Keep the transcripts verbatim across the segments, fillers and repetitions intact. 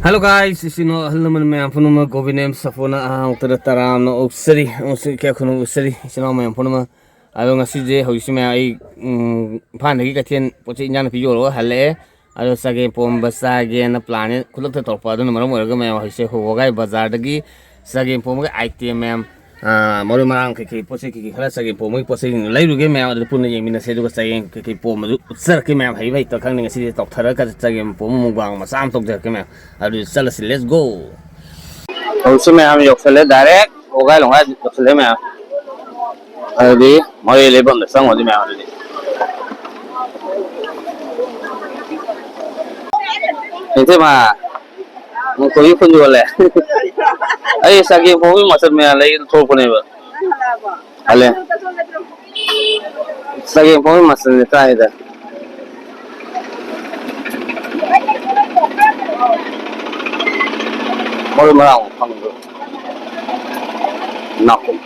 Hello guys, ꯏꯆꯤꯟ ꯏꯅꯥꯎ ꯑꯍꯜ ꯂꯃꯟ ꯃꯌꯥꯝ ꯄꯨꯝꯅꯃꯛ, ꯒꯣꯕꯤꯟ ꯑꯦꯝ ꯁꯐꯣꯅ ꯑꯍꯥꯡꯕꯗ ꯇꯔꯥꯝꯅ ꯑꯣꯛꯆꯔꯤ꯫ ꯑꯃꯁꯨꯡ ꯏꯀꯥꯏ ꯈꯨꯝꯅꯕ ꯎꯠꯆꯔꯤ, ꯏꯆꯤꯟ ꯏꯅꯥꯎ ꯃꯌꯥꯝ ꯄꯨꯝꯅꯃꯛ꯫ ꯑꯗꯣ ꯉꯁꯤꯁꯦ, ꯍꯧꯖꯤꯛꯁꯦ ꯃꯌꯥꯝ, ꯑꯩ, ꯎꯝ, ꯏꯝꯐꯥꯜꯗꯒꯤ ꯀꯩꯊꯦꯜ ꯄꯣꯠ ꯆꯩ ꯏꯟꯖꯥꯡ ꯅꯥꯄꯤ ꯌꯣꯜꯂꯒ ꯍꯜꯂꯛꯑꯦ꯫ ꯑꯗꯣ ꯆꯒꯦꯝ ꯄꯣꯝꯕ ꯆꯥꯒꯦꯅ ꯄ꯭ꯂꯥꯟꯅꯦ ꯈꯨꯗꯛꯇ ꯇꯧꯔꯛꯄ꯫ ꯑꯗꯨꯅ ꯃꯔꯝ ꯑꯣꯏꯔꯒ ꯃꯌꯥꯝ ꯍꯧꯖꯤꯛꯁꯦ ꯋꯥꯒꯥꯏ ꯕꯖꯥꯔꯗꯒꯤ ꯆꯒꯦꯝ ꯄꯣꯝꯕꯒꯤ ꯑꯥꯏꯇꯦꯝ ꯃꯌꯥꯝ, ꯑꯥ, ꯃꯔꯣꯏ ꯃꯔꯥꯡ ꯀꯩꯀꯩ ꯄꯣꯠ ꯆꯩ ꯀꯩꯀꯩ ꯈꯔ ꯆꯒꯦꯝ ꯄꯣꯝꯕꯒꯤ ꯄꯣꯠ ꯆꯩꯁꯤꯡꯗꯣ ꯂꯩꯔꯨꯒꯦ ꯃꯌꯥꯝ꯫ ꯑꯗꯨꯗ ꯄꯨꯟꯅ ꯌꯦꯡꯃꯤꯟꯅꯁꯦ꯫ ꯑꯗꯨꯒ ꯆꯒꯦꯝ ꯀꯩꯀꯩ ꯄꯣꯝꯕꯗꯨ ꯎꯠꯆꯔꯛꯀꯦ ꯃꯌꯥꯝ꯫ ꯍꯩꯕ ꯍꯩꯇꯕ ꯈꯪꯗꯦ꯫ ꯉꯁꯤꯗꯤ ꯇꯧꯊꯔꯒ ꯆꯒꯦꯝ ꯄꯣꯝꯕ ꯃꯨꯛꯕꯥꯡ ꯃꯆꯥ ꯑꯃ ꯇꯧꯖꯔꯛꯀꯦ ꯃꯌꯥꯝ꯫ ꯑꯗꯨꯗꯤ ꯆꯠꯂꯁꯤ, let's go꯫ ꯍꯧꯖꯤꯛꯁꯨ ꯃꯌꯥꯝ ꯌꯧꯁꯜꯂꯦ, direct ꯋꯥꯒꯥꯏ ꯂꯣꯡꯒꯥꯏ ꯌꯧꯁꯜꯂꯦ ꯃꯌꯥꯝ꯫ ꯑꯗꯨꯗꯤ ꯃꯣꯏ ꯂꯩꯐꯝꯗ ꯆꯪꯉꯨꯔꯁꯤ ꯃꯌꯥꯝ ꯑꯗꯨꯗꯤ꯫ ꯏꯇꯩꯃ, ꯅꯪ ꯀꯣꯏ ꯈꯨꯟ ꯌꯣꯜꯂꯦ? ꯑꯩ ꯆꯒꯦꯝ ꯄꯣꯝꯕꯒꯤ ꯃꯆꯜ ꯃꯌꯥꯝ ꯂꯩ ꯊꯣꯛꯂꯛꯄꯅꯦꯕ꯫ ꯍꯜꯂꯦ꯫ ꯆꯒꯦꯝ ꯄꯣꯝꯕꯒꯤ ꯃꯆꯜꯁꯦ ꯇꯥꯏꯗ꯫ ꯃꯔꯣꯏ ꯃꯔꯥꯡ ꯐꯪꯗ꯭ꯔꯣ? ꯅꯥꯀꯨꯞ꯫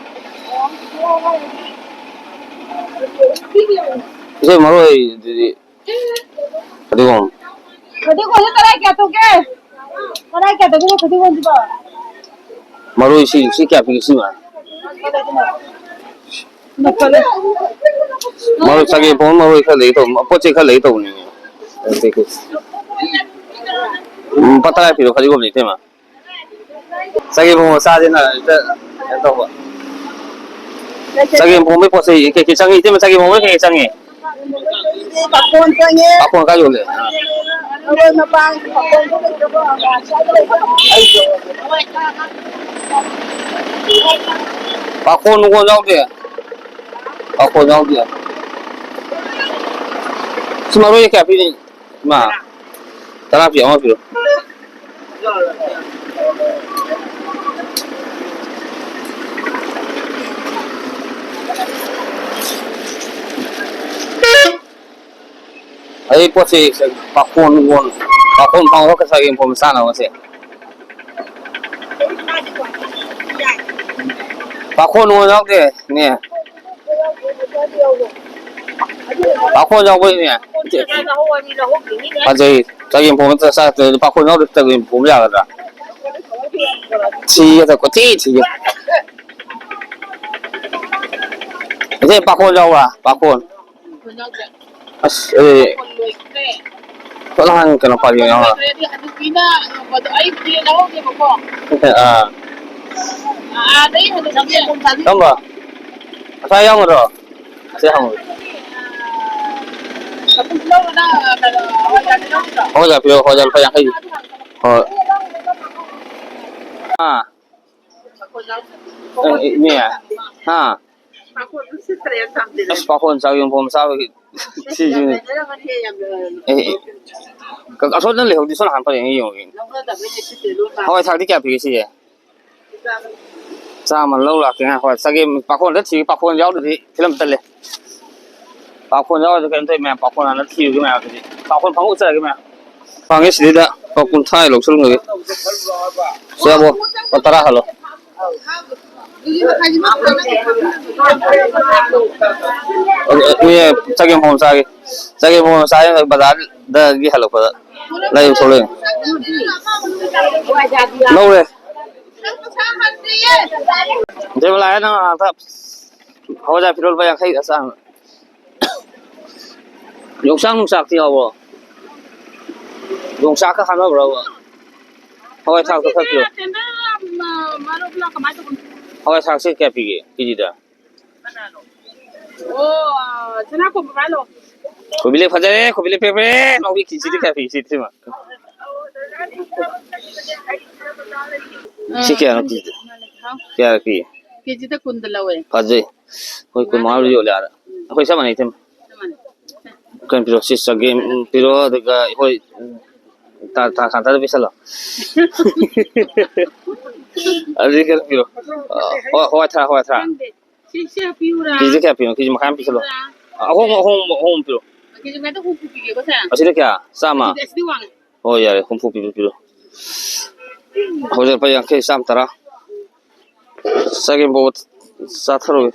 ꯏꯆꯦ, ꯃꯔꯣꯏꯗꯨꯗꯤ ꯐꯗꯤꯒꯣꯝ꯫ ꯐꯗꯤꯒꯣꯝꯁꯦ ꯀꯗꯥꯏ ꯀꯌꯥ ꯇꯧꯒꯦ? ꯀꯗꯥꯏ ꯀꯌꯥ ꯇꯧꯒꯦ ꯐꯗꯤꯒꯣꯝꯁꯤꯕꯣ? ꯃꯔꯣꯏ ꯁꯤ, ꯁꯤ ꯀꯌꯥ ꯄꯤꯒꯦ ꯁꯤꯃ? ꯃꯔꯣꯏ ꯆꯒꯦꯝ ꯄꯣꯝ ꯃꯔꯣꯏ ꯈꯔ ꯂꯩꯒꯦ ꯇꯧꯕ, ꯄꯣꯠ ꯆꯩ ꯈꯔ ꯂꯩꯒꯦ ꯇꯧꯕꯅꯤꯅꯦ꯫ ꯎꯝ, ꯂꯨꯄꯥ ꯇꯔꯥ ꯄꯤꯔꯣ ꯐꯗꯤꯒꯣꯝꯗꯤ ꯏꯇꯩꯃ꯫ ꯆꯒꯦꯝ ꯄꯣꯝꯕ ꯆꯥꯁꯤꯅ ꯍꯦꯛꯇ ꯀꯩꯅꯣ ꯇꯧꯕ꯫ ꯆꯒꯦꯝ ꯄꯣꯝꯕꯩ ꯄꯣꯠ ꯆꯩ ꯀꯩꯀꯩ ꯆꯪꯉꯤ? ꯏꯇꯩꯃ, ꯆꯒꯦꯝ ꯄꯣꯝꯕꯩ ꯀꯩꯀꯩ ꯆꯪꯉꯤ? ꯄꯥꯐꯣꯔ ꯆꯪꯉꯦ꯫ ꯄꯥꯐꯣꯔ ꯀꯥꯏ ꯌꯣꯜꯂꯤ? ꯃꯔꯣꯏ ꯃꯄꯥꯡ ꯄꯥꯐꯣꯔꯗꯣ ꯂꯩꯇ꯭ꯔꯕꯣ? ꯄꯥꯐꯣꯔ ꯅꯨꯡꯐꯣꯔ ꯌꯥꯎꯗꯦ꯫ ꯄꯥꯐꯣꯔ ꯌꯥꯎꯗꯦ꯫ ꯁꯤ ꯃꯔꯣꯏ ꯀꯌꯥ ꯄꯤꯔꯤ? ꯏꯃꯥ, ꯇꯔꯥ ꯄꯤ, ꯑꯃ ꯄꯤꯔꯣ꯫ ꯑꯩ ꯄꯣꯠꯁꯤ ꯄꯥꯈꯣꯟ ꯅꯨꯡꯒꯣꯟ, ꯄꯥꯈꯣꯟ ꯐꯪꯉꯒ ꯆꯒꯦꯝ ꯄꯣꯝꯕ ꯆꯥꯅꯕꯁꯦ꯫ ꯄꯥꯈꯣꯟ ꯅꯨꯡꯒꯣꯟ ꯌꯥꯎꯗꯦ, ꯅꯦ꯫ ꯄꯥꯈꯣꯟ ꯌꯥꯎꯕꯩꯅꯦ꯫ ꯐꯖꯩ꯫ ꯆꯒꯦꯝ ꯄꯣꯝꯕ ꯅꯠꯇ꯭ꯔ ꯆꯥꯔꯛꯇꯣꯏꯅꯦ꯫ ꯑꯗꯨ ꯄꯥꯈꯣꯟ ꯌꯥꯎꯗ꯭ꯔꯗꯤ ꯆꯒꯦꯝ ꯄꯣꯝꯕ ꯌꯥꯒꯗ꯭ꯔꯥ? ꯊꯤꯒꯦꯗ ꯀꯣꯏꯊꯤ ꯊꯤꯒꯦ꯫ ꯏꯆꯦ, ꯄꯥꯈꯣꯟ ꯌꯥꯎꯕ꯭ꯔꯥ? ꯄꯥꯈꯣꯟ꯫ ꯑꯁ, ꯑꯦ꯫ ꯆꯠꯂꯣ ꯍꯥꯟꯅ ꯀꯩꯅꯣ ꯄꯥꯔꯤ ꯌꯥꯎꯔ꯫ ꯑꯥ꯫ ꯀꯔꯝꯕ? ꯉꯁꯥꯏ ꯌꯥꯎꯒꯗ꯭ꯔꯣ? ꯁꯤ ꯍꯪꯉꯨ꯫ ꯍꯋꯥꯏꯖꯥꯔ ꯄꯤꯔꯛꯑꯣ, ꯍꯋꯥꯏꯖꯥꯔ ꯂꯨꯄꯥ ꯌꯥꯡꯈꯩ꯫ ꯍꯣꯏ꯫ ꯑꯥ꯫ ꯑꯦ, ꯏꯅꯦ꯫ ꯍꯥ? ꯑꯁ, ꯄꯥꯈꯣꯟ ꯆꯥꯒꯦꯝ ꯄꯣꯝ ꯆꯥꯕꯒꯤ ꯁꯤꯁꯤꯅꯦ꯫ ꯑꯦ, ꯑꯦ꯫ ꯀ-, ꯑꯁꯣꯝꯗ ꯂꯩꯍꯧꯗꯦ, ꯁꯣꯝ ꯍꯥꯟꯅ ꯄꯔꯦꯡ ꯌꯦꯡꯉꯨꯒꯦ꯫ ꯍꯋꯥꯏ ꯊ꯭ꯔꯥꯛꯇꯤ ꯀꯌꯥ ꯄꯤꯒꯦ ꯁꯤꯁꯦ? ꯆꯥꯝꯃ ꯂꯧ ꯂꯥꯛꯀꯦ ꯉꯥꯏꯈꯣ꯫ ꯆꯒꯦꯝ ꯄꯥꯈꯣꯟꯗ ꯊꯤꯒꯦ, ꯄꯥꯈꯣꯟ ꯌꯥꯎꯗ꯭ꯔꯗꯤ ꯐꯤꯂꯝ ꯇꯠꯂꯦ꯫ ꯄꯥꯈꯣꯟ ꯌꯥꯎꯔꯗꯤ ꯀꯩꯅꯣ ꯇꯧꯋꯤ ꯃꯌꯥꯝ, ꯄꯥꯈꯣꯟ ꯍꯥꯟꯅ ꯊꯤꯔꯨꯒꯦ ꯃꯌꯥꯝ ꯑꯗꯨꯗꯤ꯫ ꯄꯥꯈꯣꯟ ꯐꯪꯉ ꯎꯠꯆꯔꯒꯦ ꯃꯌꯥꯝ꯫ ꯐꯪꯉꯦ ꯁꯤꯗꯩꯗ ꯂꯨꯄꯥ ꯀꯨꯟꯊ꯭ꯔꯥ ꯂꯧꯁꯜꯂꯝꯃꯒꯦ꯫ ꯁꯦ ꯑꯕꯣ, ꯂꯨꯄꯥ ꯇꯔꯥ ꯍꯜꯂꯣ꯫ ꯑꯦ, ꯆꯒꯦꯝ ꯄꯣꯝ ꯆꯥꯒꯦ꯫ ꯆꯒꯦꯝ ꯄꯣꯝ ꯆꯥꯒꯦ ꯕꯖꯥꯔꯗꯒꯤ ꯍꯜꯂꯛꯄꯗ ꯂꯩꯔꯨ ꯊꯣꯛꯂꯛꯑꯦ꯫ ꯂꯧꯔꯦ꯫ ꯗꯦꯕꯂꯥꯌꯥ ꯅꯪ ꯑꯥꯗ ꯍꯋꯥꯏꯖꯥꯔ ꯄꯤꯔꯛꯑꯣ ꯂꯨꯄꯥ ꯌꯥꯡꯈꯩ ꯈꯛ ꯆꯥꯅꯕ꯫ ꯌꯣꯡꯆꯥꯛ ꯅꯨꯡꯆꯥꯛꯇꯤ ꯌꯥꯎꯕ꯭ꯔꯣ? ꯌꯣꯡꯆꯥꯛꯀ ꯍꯥꯞꯅꯕ꯭ꯔꯕ? ꯍꯋꯥꯏ ꯊ꯭ꯔꯥꯛꯇꯣ ꯈꯔ ꯄꯤꯔꯛꯑꯣ꯫ ꯍꯋꯥꯏ ꯊ꯭ꯔꯥꯛꯁꯦ ꯀꯌꯥ ꯄꯤꯒꯦ ꯀꯦꯖꯤꯗ? ꯑꯣ, ꯁꯅꯥ ꯀꯣꯝꯕ ꯍꯥꯏꯂꯣ꯫ ꯀꯣꯕꯤ ꯂꯩ ꯐꯖꯔꯦ, ꯀꯣꯕꯤ ꯂꯩ ꯄꯦꯄꯦ ꯂꯥꯎꯕꯤ ꯀꯦꯖꯤꯗ ꯀꯌꯥ ꯄꯤ? ꯁꯤ ꯁꯤꯃ꯫ ꯁꯤ ꯀꯌꯥꯅꯣ ꯀꯦꯖꯤꯗ? ꯀꯌꯥ ꯄꯤ? ꯀꯦꯖꯤꯗ ꯀꯨꯟꯗ ꯂꯧꯋꯦ꯫ ꯐꯖꯩ꯫ ꯑꯩꯈꯣꯏ ꯀꯨꯟ ꯃꯉꯥ ꯌꯣꯜꯂꯦ ꯑꯥꯗ꯫ ꯑꯩꯈꯣꯏ ꯆꯞ ꯃꯥꯟꯅꯩ ꯏꯇꯩꯃ꯫ ꯆꯞ ꯃꯥꯟꯅꯩ꯫ ꯀꯩꯅꯣ ꯄꯤꯔꯣ, ꯁꯤ ꯆꯒꯦꯝ ꯄꯤꯔꯣ, ꯑꯗꯨꯒ ꯑꯩꯈꯣꯏ ꯇꯥ-, ꯇꯥ-, ꯀꯥꯟꯇꯥꯗ ꯄꯤꯁꯜꯂꯣ꯫ ꯑꯗꯨꯗꯤ ꯀꯩꯅꯣ ꯄꯤꯔꯣ꯫ ꯑ, ꯍꯋꯥꯏ, ꯍꯋꯥꯏ ꯊ꯭ꯔꯥꯛ, ꯍꯋꯥꯏ ꯊ꯭ꯔꯥꯛ꯫ ꯈꯪꯗꯦ꯫ ꯁꯤ, ꯁꯤ ꯍꯥꯞꯄꯤꯌꯨꯔꯥ? ꯀꯦꯖꯤꯗ ꯀꯌꯥ ꯄꯤꯅꯣ? ꯀꯦꯖꯤ ꯃꯈꯥꯏ ꯑꯃ ꯄꯤꯁꯜꯂꯣ꯫ ꯄꯤꯌꯨꯔꯥ? ꯑꯍꯣꯡ, ꯑꯍꯣꯡ, ꯑꯍꯣꯡ ꯄꯤꯔꯣ꯫ ꯀꯦꯖꯤ ꯃꯈꯥꯏꯗ ꯍꯨꯝꯐꯨ ꯄꯤꯒꯦꯀꯣ, ꯁꯦ? ꯑꯁꯤꯗ ꯀꯌꯥ? ꯆꯥꯝꯃ? ꯑꯁꯤꯗꯤ, ꯑꯁꯤꯗꯤ ꯋꯥꯡꯉꯦ꯫ ꯍꯣꯏ, ꯌꯥꯔꯦ, ꯍꯨꯝꯐꯨ ꯄꯤꯕ ꯄꯤꯔꯣ꯫ ꯍꯧꯖꯤꯛ ꯂꯨꯄꯥ ꯌꯥꯡꯈꯩ, ꯆꯥꯝꯃ, ꯇꯔꯥ꯫ ꯆꯒꯦꯝ ꯄꯣꯝꯕ ꯆꯥꯊꯔꯨꯒꯦ꯫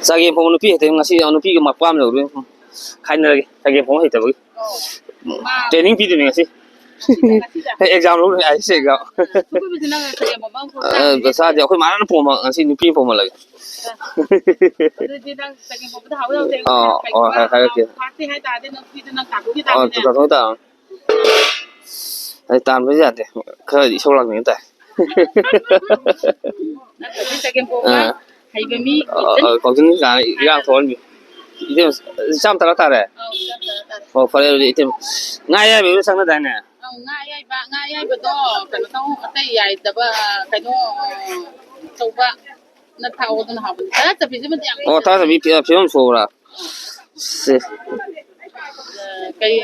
ꯆꯒꯦꯝ ꯄꯣꯝꯕ ꯅꯨꯄꯤ ꯈꯛꯇꯪ ꯉꯁꯤ ꯅꯨꯄꯤꯒꯤ ꯃꯄꯥꯝ ꯌꯧꯗꯣꯏꯅꯤ꯫ ꯈꯥꯏꯅꯔꯒꯦ, ꯆꯒꯦꯝ ꯄꯣꯝꯕ ꯍꯩꯇꯕꯒꯤ꯫ ꯑꯧ꯫ ꯃꯥ ꯇ꯭ꯔꯦꯅꯤꯡ ꯄꯤꯗꯣꯏꯅꯦ ꯉꯁꯤ꯫ ꯉꯁꯤ ꯆꯠꯂꯁꯤ꯫ ꯑꯦꯛꯖꯥꯝ ꯂꯧꯔꯨꯅꯦ, ꯑꯥꯏ ꯑꯦꯁ ꯑꯦꯛꯖꯥꯝ꯫ ꯑꯩꯈꯣꯏꯕꯨꯗꯤ ꯅꯪ ꯆꯒꯦꯝ ꯄꯣꯝꯕ ꯑꯃ ꯄꯣꯝꯕ ꯑ, ꯆꯥꯁꯦ꯫ ꯆꯥꯁꯦ꯫ ꯑꯩꯈꯣꯏ ꯃꯥꯅ ꯄꯣꯝꯕ, ꯉꯁꯤ ꯅꯨꯄꯤ ꯑꯃ ꯄꯣꯝꯍꯜꯂꯒꯦ꯫ ꯑꯗꯨꯗꯤ ꯅꯪ ꯆꯒꯦꯝ ꯄꯣꯝꯕꯗ ꯍꯥꯎ ꯌꯥꯎꯗꯦ꯫ ꯑꯥ, ꯑꯥ, ꯀꯩꯒꯨꯝꯕ ꯍꯥꯏ-, ꯍꯥꯏꯔꯛꯀꯦ꯫ ꯍꯥꯎꯇꯦ ꯍꯥꯏ ꯇꯥꯔꯗꯤ ꯅꯪ ꯐ꯭ꯔꯤꯗ ꯅꯪ ꯇꯥꯊꯣꯛꯈꯤ ꯑꯥ, ꯇꯥꯕꯅꯦ꯫ ꯇꯥꯊꯣꯛ ꯇꯥꯕꯅꯦ꯫ ꯑꯩ ꯇꯥꯟꯕꯁꯨ ꯌꯥꯗꯦ꯫ ꯈꯔꯗꯤ ꯏꯁꯧ ꯂꯥꯡꯅꯤꯡꯕ ꯇꯥꯏ꯫ ꯅꯠꯇ꯭ꯔꯗꯤ ꯆꯒꯦꯝ ꯄꯣꯝꯕ ꯑꯥ꯫ ꯍꯩꯕ ꯃꯤ ꯑ, ꯀꯧꯁꯤꯟ ꯑ, ꯀꯧꯁꯤꯟ ꯀꯥꯏꯅ ꯏꯔꯥꯡ ꯊꯣꯛꯍꯟꯕꯤ꯫ ꯏꯇꯩꯃ, ꯆꯥꯝ ꯇꯔꯥ ꯇꯥꯔꯦ? ꯑꯧ, ꯆꯥꯝ ꯇꯔꯥ ꯇꯥꯔꯦ꯫ ꯑꯣ, ꯐꯔꯦ ꯑꯗꯨꯗꯤ ꯏꯇꯩꯃ꯫ ꯉꯥ ꯑꯌꯥꯏꯕ ꯆꯪꯅꯗꯥꯏꯅꯦ? ꯑꯧ, ꯉꯥ ꯑꯌꯥꯏꯕ, ꯉꯥ ꯑꯌꯥꯏꯕꯗꯣ ꯀꯩꯅꯣ ꯇꯧ, ꯑꯇꯩ ꯌꯥꯏꯗꯕ, ꯀꯩꯅꯣ, ꯑ, ꯑꯆꯧꯕ ꯅ ꯊꯥꯛꯑꯣ, ꯑꯗꯨꯅ ꯍꯥꯎꯕꯅꯤ꯫ ꯇꯔꯥ ꯆꯠꯄꯤꯁꯤꯃꯗꯤ ꯌꯥꯝ ꯑꯣ, ꯇꯔꯥ ꯆꯠꯄꯤ ꯐꯤ-, ꯐꯤꯕꯝ ꯁꯣꯛꯄ꯭ꯔꯥ? ꯁꯦ꯫ ꯑ, ꯀꯩ,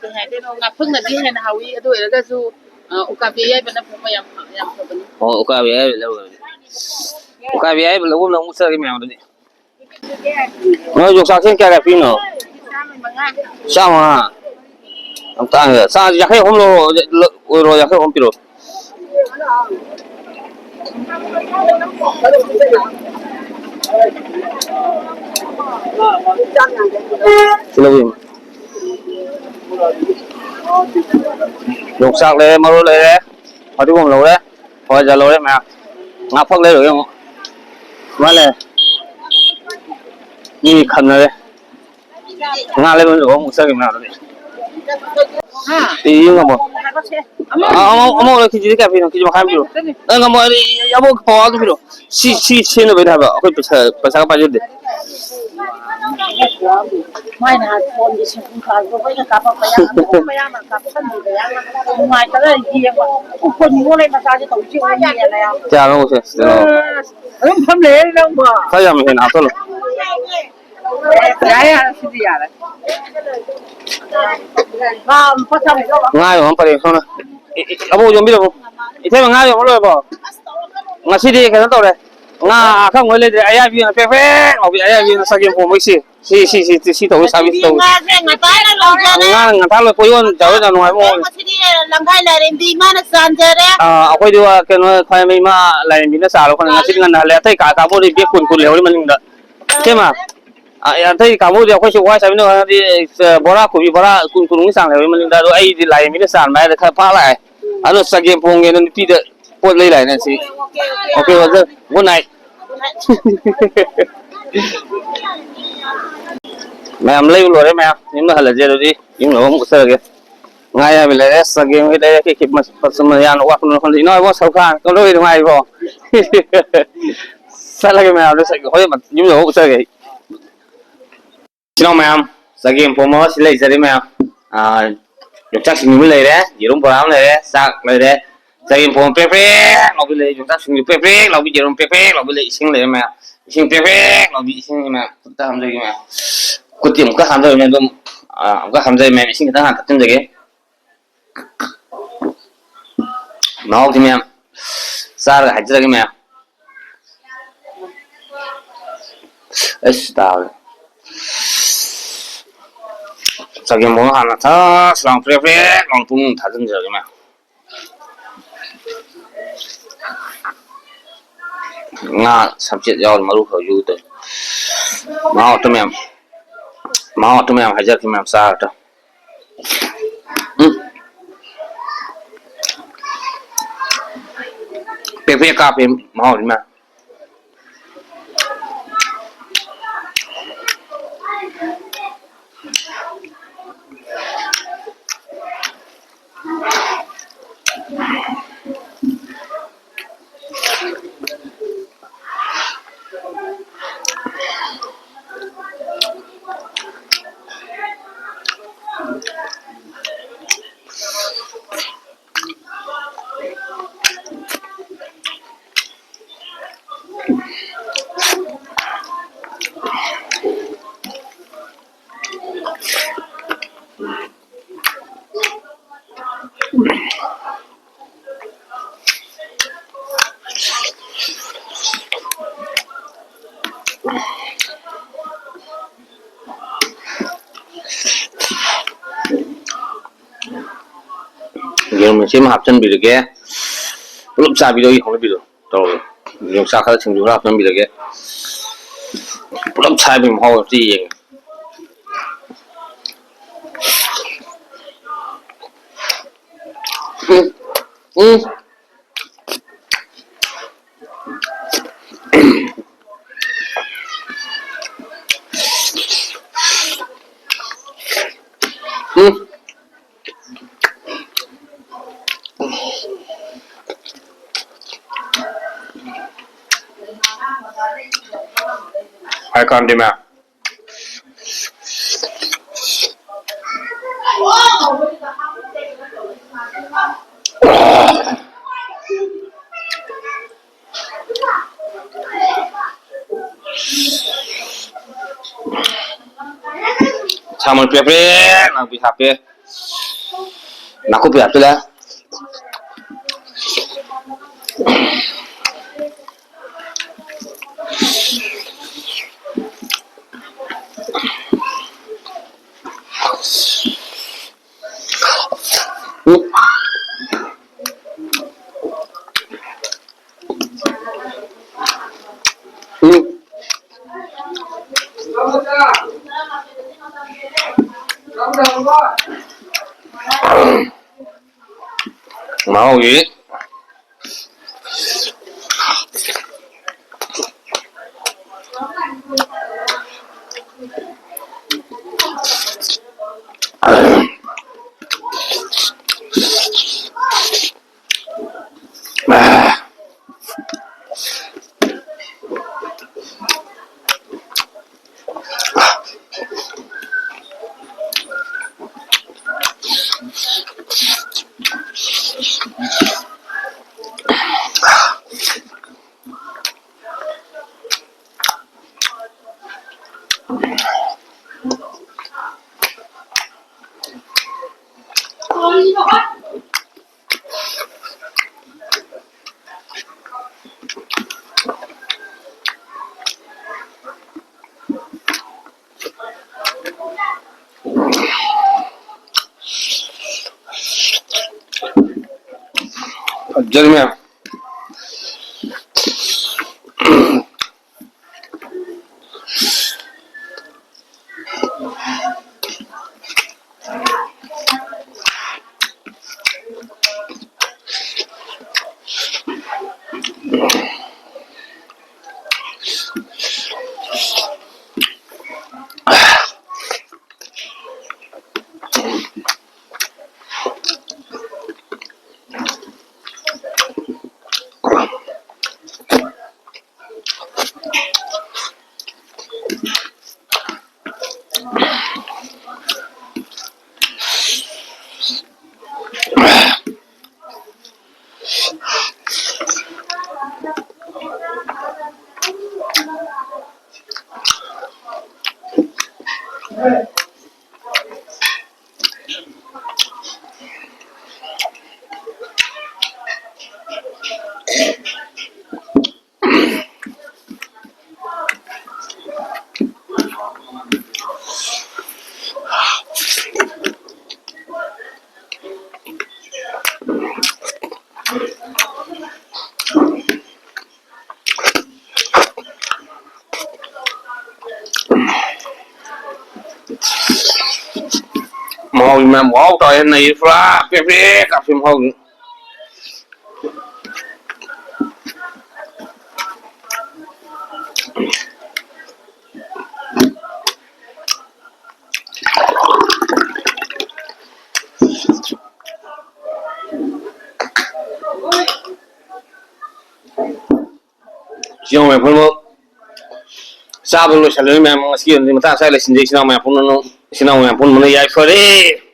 ꯀꯩ ꯍꯥꯏꯗꯣꯏꯅꯣ, ꯉꯥꯐꯪꯅꯗꯤ ꯍꯦꯟꯅ ꯍꯥꯎꯏ꯫ ꯑꯗꯨ ꯑꯣꯏꯔꯒꯁꯨ, ꯑ, ꯎꯀꯥꯕꯤ ꯑꯌꯥꯏꯕꯅ ꯐꯕ ꯌꯥꯝ, ꯌꯥꯝ ꯐꯕꯅꯤ꯫ ꯑꯣ, ꯎꯀꯥꯕꯤ ꯑꯌꯥꯏꯕ ꯂꯧꯔꯒꯦ꯫ ꯎꯀꯥꯕꯤ ꯑꯌꯥꯏꯕ ꯂꯧꯕꯝꯗ ꯑꯃꯨꯛ ꯆꯠꯂꯒꯦ ꯃꯌꯥꯝ ꯑꯗꯨꯗꯤ꯫ ꯅꯣꯏ ꯌꯣꯡꯆꯥꯛꯁꯦ ꯀꯌꯥ ꯀꯌꯥ ꯄꯤꯔꯤꯅꯣ? ꯆꯥꯝꯃ꯫ ꯌꯥꯝ ꯇꯥꯡꯉꯦ꯫ ꯆꯥ ꯌꯥꯡꯈꯩ ꯑꯍꯨꯝ ꯂꯧꯔꯣ, ꯑꯣꯏꯔꯣ, ꯌꯥꯡꯈꯩ ꯑꯍꯨꯝ ꯄꯤꯔꯣ꯫ ꯁꯤ ꯂꯧꯕꯤꯌꯨ꯫ ꯌꯣꯡꯆꯥꯛ ꯂꯩꯔꯦ, ꯃꯔꯣꯏ ꯂꯩꯔꯦ, ꯐꯗꯤꯒꯣꯝ ꯂꯧꯔꯦ, ꯍꯋꯥꯏꯖꯥꯔ ꯂꯧꯔꯦ ꯃꯌꯥꯝ꯫ ꯉꯥ ꯐꯛ ꯂꯩꯔꯨꯒꯦ ꯑꯃꯨꯛ꯫ ꯃꯥꯅꯦ꯫ ꯃꯤ ꯈꯟꯅꯔꯦ꯫ ꯉꯥ ꯂꯩꯕ ꯑꯃꯨꯛ ꯆꯠꯈꯤꯕꯅꯦ ꯑꯗꯨꯗꯤ꯫ ꯍꯥ? ꯌꯦꯡ ꯉꯝꯃꯣ꯫ ꯑꯃ, ꯑꯃ, ꯑꯃ ꯑꯣꯏꯔꯣ, ꯀꯦꯖꯤꯗ ꯀꯌꯥ ꯄꯤꯅꯣ? ꯀꯦꯖꯤ ꯃꯈꯥꯏ ꯑꯃ ꯄꯤꯔꯣ꯫ ꯅꯪ ꯉꯝꯃꯣ ꯍꯥꯏꯗꯤ ꯑꯃꯨꯛ ꯄꯋꯥ ꯑꯗꯨꯝ ꯄꯤꯔꯣ꯫ ꯁꯤ, ꯁꯤ ꯁꯦꯝꯅꯕꯩꯅꯦ ꯍꯥꯏꯕ꯫ ꯑꯩꯈꯣꯏ ꯄꯩꯁꯥ, ꯄꯩꯁꯥꯒ ꯄꯥꯏꯖꯗꯦ꯫ ꯃꯥꯏ ꯅꯍꯥꯟ ꯐꯣꯟꯒꯤ ꯁꯤꯡꯖꯨ ꯆꯥꯕꯗꯣ ꯑꯩꯈꯣꯏꯅ ꯀꯥꯞꯄꯛꯄ ꯌꯥꯝ ꯃꯌꯥꯝ ꯑꯃ ꯀꯥꯞꯁꯟꯕꯤꯕ ꯌꯥꯝ ꯅꯨꯡꯉꯥꯏꯇꯕ ꯌꯦꯡꯕ꯫ ꯎꯐꯨꯟ ꯃꯣꯠꯂꯦ ꯃꯆꯥꯁꯦ ꯇꯧꯔꯤꯁꯦ ꯎꯅꯤꯅ ꯌꯥꯝ꯫ ꯀꯌꯥꯅꯣ ꯁꯦ? ꯁꯤꯗꯅꯣ꯫ ꯑꯗꯨꯝ ꯐꯝ ꯂꯩꯔ ꯅꯪꯕꯣ꯫ ꯈꯔ ꯌꯥꯝ ꯍꯦꯟꯅ ꯍꯥꯞꯆꯜꯂꯣ꯫ ꯌꯥꯔꯦ, ꯌꯥꯔꯦ, ꯁꯤꯗꯤ ꯌꯥꯔꯦ꯫ ꯉꯥ ꯂꯨꯄꯥ ꯆꯥꯝꯃ ꯂꯧꯔꯣ꯫ ꯉꯥ ꯌꯣꯟꯕ ꯄꯔꯦꯡ ꯁꯣꯝꯅ꯫ ꯏ-, ꯏ-, ꯑꯕꯣꯛ ꯌꯣꯝꯕꯤꯔꯝꯃꯨ꯫ ꯏꯇꯩꯃ, ꯉꯥ ꯌꯣꯟꯕ ꯂꯣꯏꯔꯕꯣ? ꯉꯁꯤꯗꯤ ꯀꯩꯅꯣ ꯇꯧꯔꯦ꯫ ꯉꯥ ꯑꯀꯪꯕ ꯂꯩꯇ꯭ꯔꯦ꯫ ꯑꯌꯥꯏꯕꯤ ꯑꯣꯏꯅ ꯄꯦꯛ ꯄꯦꯛ ꯂꯥꯎꯕꯤ꯫ ꯑꯌꯥꯏꯕꯤ ꯑꯣꯏꯅ ꯆꯒꯦꯝ ꯄꯣꯝꯕꯩ ꯁꯤ꯫ ꯁꯤ, ꯁꯤ, ꯁꯤ, ꯁꯤ ꯇꯧꯕ ꯁꯥꯔꯚꯤꯁ ꯇꯧꯕ꯫ ꯉꯥꯁꯦ ꯉꯟꯇꯥꯅ ꯂꯧꯖꯔꯦ꯫ ꯉꯥ ꯉꯟꯇꯥ ꯂꯣꯏ ꯄꯣꯠ ꯌꯣꯟ ꯆꯥꯕ ꯌꯥꯝ ꯅꯨꯡꯉꯥꯏꯕ ꯃꯑꯣꯡꯅꯤ꯫ ꯉꯁꯤꯗꯤ ꯂꯪꯈꯥꯏ ꯂꯥꯏꯔꯦꯝꯕꯤ ꯏꯃꯥꯅ ꯆꯥꯟꯖꯔꯦ꯫ ꯑꯥ, ꯑꯩꯈꯣꯏꯗꯤ ꯋꯥ-, ꯀꯩꯅꯣ, ꯈ꯭ꯋꯥꯏ ꯏꯃꯥ ꯂꯥꯏꯔꯦꯝꯕꯤꯅ ꯆꯥꯔꯣ ꯈꯣꯠꯂꯣ꯫ ꯉꯁꯤꯗꯤ ꯉꯟꯅ ꯍꯜꯂꯦ꯫ ꯑꯇꯩ ꯀꯥ ꯀꯥꯕꯨꯗꯤ ꯕꯦꯛ ꯀꯨꯟ ꯀꯨꯟ ꯂꯩꯍꯧꯔꯤ ꯃꯅꯤꯡꯗ꯫ ꯏꯇꯩꯃ, ꯑ, ꯑꯇꯩ ꯀꯥꯡꯕꯨꯗꯤ ꯑꯩꯈꯣꯏꯁꯨ ꯋꯥꯏ ꯆꯥꯏꯃꯤꯟꯅꯔꯗꯤ, ꯑ, ꯕꯣꯔꯥ ꯀꯣꯕꯤ ꯕꯣꯔꯥ ꯀꯨꯟ, ꯀꯨꯟꯃꯨꯛ ꯆꯥꯡ ꯂꯩꯍꯧꯋꯤ ꯃꯅꯤꯡꯗ꯫ ꯑꯗꯣ ꯑꯩꯗꯤ ꯂꯥꯏꯔꯦꯝꯕꯤꯅ ꯆꯥꯟꯕ ꯍꯥꯏꯗ ꯈꯔ ꯐꯥ ꯂꯥꯛꯑꯦ꯫ ꯑꯗꯣ ꯆꯒꯦꯝ ꯄꯣꯡꯒꯦꯅ ꯅꯨꯄꯤꯗ ꯄꯣꯠ ꯂꯩ ꯂꯥꯛꯑꯦꯅꯦ ꯁꯤ꯫ ꯑꯣꯀꯦ, ꯑꯣꯀꯦ, ꯑꯣꯖꯥ꯫ Good night꯫ ꯃꯌꯥꯝ ꯂꯩꯕ ꯂꯣꯏꯔꯦ ꯃꯌꯥꯝ꯫ ꯌꯨꯝꯗ ꯍꯜꯂꯁꯦ ꯑꯗꯨꯗꯤ꯫ ꯌꯨꯝ ꯌꯧꯔ ꯑꯃꯨꯛ ꯎꯠꯆꯔꯒꯦ꯫ ꯉꯥ ꯑꯌꯥꯏꯕ ꯂꯩꯔꯦ, ꯆꯒꯦꯝꯒꯤ ꯂꯩꯔꯦ, ꯀꯩ ꯀꯩ ꯃꯆꯜ ꯃꯌꯥꯝ ꯋꯥꯠꯄꯅꯣ ꯈꯪꯗꯦ꯫ ꯏꯅꯥꯎ ꯏꯕꯣ ꯁꯔꯨꯛ ꯈꯥꯟ ꯀꯝꯗꯧꯔꯤ, ꯅꯨꯡꯉꯥꯏꯔꯤꯕꯣ? ꯆꯠꯂꯒꯦ ꯃꯌꯥꯝꯗꯣ ꯆꯠꯂꯒꯦ꯫ ꯍꯣꯔꯦꯟ ꯌꯨꯝ ꯌꯧꯔ ꯎꯠꯆꯔꯒꯦ ꯑꯩ꯫ ꯏꯆꯤꯟ ꯏꯅꯥꯎ ꯃꯌꯥꯝ, ꯆꯒꯦꯝ ꯄꯣꯝꯕ ꯑꯃ ꯁꯤ ꯂꯩꯖꯔꯦ ꯃꯌꯥꯝ꯫ ꯑꯥ, ꯌꯣꯡꯆꯥꯛ ꯁꯤꯡꯖꯨ ꯑꯃ ꯂꯩꯔꯦ, ꯌꯦꯔꯨꯝ ꯕꯣꯔꯥ ꯑꯃ ꯂꯩꯔꯦ, ꯆꯥꯛ ꯂꯩꯔꯦ꯫ ꯆꯒꯦꯝ ꯄꯣꯝꯕ ꯄ꯭ꯔꯦꯛ ꯄ꯭ꯔꯦꯛ ꯂꯥꯎꯕꯤ ꯂꯩꯔꯦ, ꯌꯣꯡꯆꯥꯛ ꯁꯤꯡꯖꯨ ꯄ꯭ꯔꯦꯛ ꯄ꯭ꯔꯦꯛ ꯂꯥꯎꯕꯤ, ꯌꯦꯔꯨꯝ ꯄ꯭ꯔꯦꯛ ꯄ꯭ꯔꯦꯛ ꯂꯥꯎꯕꯤ ꯂꯩ, ꯏꯁꯤꯡ ꯂꯩꯔꯦ ꯃꯌꯥꯝ꯫ ꯏꯁꯤꯡ ꯄ꯭ꯔꯦꯛ ꯄ꯭ꯔꯦꯛ ꯂꯥꯎꯕꯤ ꯏꯁꯤꯡ ꯃꯌꯥꯝ꯫ ꯈꯨꯠꯇ ꯍꯥꯝꯖꯒꯦ ꯃꯌꯥꯝ꯫ ꯈꯨꯠꯇꯤ ꯑꯃꯨꯛꯀ ꯍꯥꯝꯖꯔꯦ ꯃꯌꯥꯝ, ꯏꯁꯤꯡ ꯈꯤꯇꯪ ꯍꯥꯟꯅ ꯊꯛꯆꯤꯟꯖꯒꯦ꯫ ꯃꯍꯥꯎꯗꯤ ꯃꯌꯥꯝ ꯆꯥꯔꯒ ꯍꯥꯏꯖꯔꯒꯦ ꯃꯌꯥꯝ꯫ ꯑꯁ ꯇꯥꯕ꯭ꯔꯥ? ꯆꯒꯦꯝ ꯃꯔꯨ ꯍꯥꯟꯅ ꯊꯛ ꯂꯥꯎ ꯄ꯭ꯔꯦꯛ ꯄ꯭ꯔꯦꯛ ꯂꯥꯎ ꯄꯨꯡ ꯊꯥꯖꯤꯟꯖꯔꯒꯦ ꯃꯌꯥꯝ꯫ ꯉꯥ ꯁꯝꯆꯦꯠ ꯌꯥꯎꯔ ꯃꯔꯨ ꯈꯔ ꯌꯨꯗ꯫ ꯃꯍꯥꯎ ꯑꯇꯩ ꯃꯌꯥꯝ, ꯃꯍꯥꯎ ꯑꯇꯩ ꯃꯌꯥꯝ ꯍꯥꯏꯖꯔꯛꯀꯦ ꯃꯌꯥꯝ ꯆꯥꯔꯗ꯫ ꯎꯝ꯫ ꯄꯦꯛ ꯄꯦꯛ ꯀꯥꯞꯄꯦ ꯃꯍꯥꯎꯗꯤ ꯃꯌꯥꯝ꯫ ꯌꯦꯔꯨꯝ ꯃꯆꯦꯠ ꯑꯃ ꯍꯥꯞꯆꯤꯟꯕꯤꯔꯒꯦ꯫ ꯄꯨꯂꯞ ꯆꯥꯕꯤꯗꯣ ꯑꯩ ꯍꯧꯅꯕꯤꯗꯣ ꯇꯧꯔꯒꯦ꯫ ꯌꯣꯡꯆꯥꯛ ꯈꯔ ꯁꯤꯡꯖꯨ ꯈꯔ ꯍꯥꯞꯆꯤꯟꯕꯤꯔꯒꯦ꯫ ꯄꯨꯂꯞ ꯁꯥꯏꯕꯒꯤ ꯃꯍꯥꯎ ꯑꯝꯇ ꯌꯦꯡꯉꯦ꯫ ꯎꯝ, ꯎꯝ꯫ ꯎꯝ꯫ ꯍꯥꯏ ꯀꯥꯟꯗꯦ ꯃꯌꯥꯝ꯫ ꯁꯥꯃꯟ ꯄꯦꯄ꯭ꯔꯦ ꯅꯥꯀꯨꯞꯄꯤ ꯍꯥꯞꯄꯦ꯫ ꯅꯥꯀꯨꯞꯄꯤ ꯍꯥꯞꯆꯤꯜꯂꯦ꯫ ꯃꯍꯥꯎꯒꯤ ꯐꯖꯔꯦ ꯃꯌꯥꯝ꯫ ꯃꯍꯥꯎꯗꯤ ꯃꯌꯥꯝ ꯋꯥꯎ ꯇꯧꯋꯦ, ꯅꯩ ꯄꯨꯔꯥ ꯄꯦꯛ ꯄꯦꯛ ꯀꯥꯞꯄꯤ ꯃꯍꯥꯎꯗꯤ꯫ ꯏꯆꯤꯟ ꯏꯅꯥꯎ ꯃꯌꯥꯝ ꯄꯨꯝꯅꯃꯛ ꯆꯥꯕ ꯂꯣꯏꯁꯤꯜꯂꯕꯅꯤ ꯃꯌꯥꯝ, ꯉꯁꯤꯒꯤ ꯑꯣꯏꯅꯗꯤ ꯃꯇꯥꯡ ꯑꯁ꯭ꯋꯥꯏꯗ ꯂꯣꯏꯁꯤꯟꯖꯩ꯫ ꯏꯆꯤꯟ ꯏꯅꯥꯎ ꯃꯌꯥꯝ ꯄꯨꯝꯅꯃꯛ, ꯏꯆꯤꯟ ꯏꯅꯥꯎ ꯃꯌꯥꯝ ꯄꯨꯝꯅꯃꯛꯅ ꯌꯥꯏꯐꯔꯦ꯫